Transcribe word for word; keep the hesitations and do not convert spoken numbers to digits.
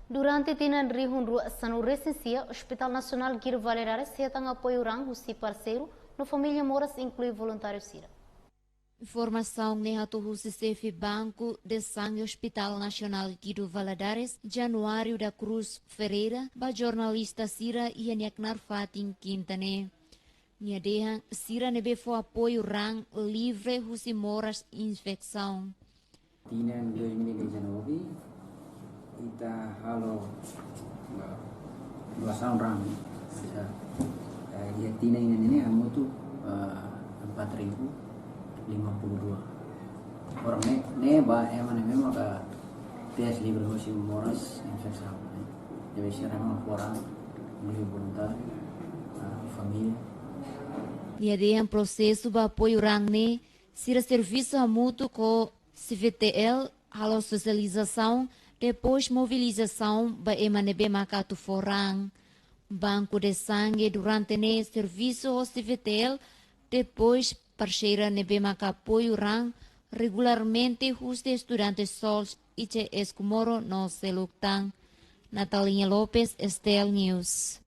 Durante tinan rihun rua sanulu resin sia, Hospital Nasionál Guido Valadares hetan apoiu raan husi parseiru no família moras, inklui voluntáriu sira. Informasaun ne'e hato'o husi xefe Banku de Sange Hospital Nasionál Guido Valadares, Januário da Cruz Ferreira, ba jornalista sira iha nia knaar fatin kinta ne'e. Nia dehan sira ne'ebé fó apoiu raan livre husi moras infesaun. Tinan dois mil e dezanove, ita halo, eh, doasaun raan. Sira, eh, iha tinan ida-ne'e hamutuk, eh, empat ribu lima puluh dua orang ne'e, ne'e ba ema ne'ebé maka test livre husi moras infesaun ne'e. Jadi sira ema fó raan, melalui voluntáriu, eh, família. Nia dehan prosesu ba apoiu raan ne'e, sira servisu hamutuk ho C V T L, halo sosializasaun, depois mobilizasaun ba ema ne'ebé maka atu fó raan. Banku de Sange durante ne'e servisu ho C V T L, depois parseira ne'ebé maka apoiu raan regularmente husi estudante SOLS, I C S Comoro no seluk tan. Natalinha Lopes, S T L News.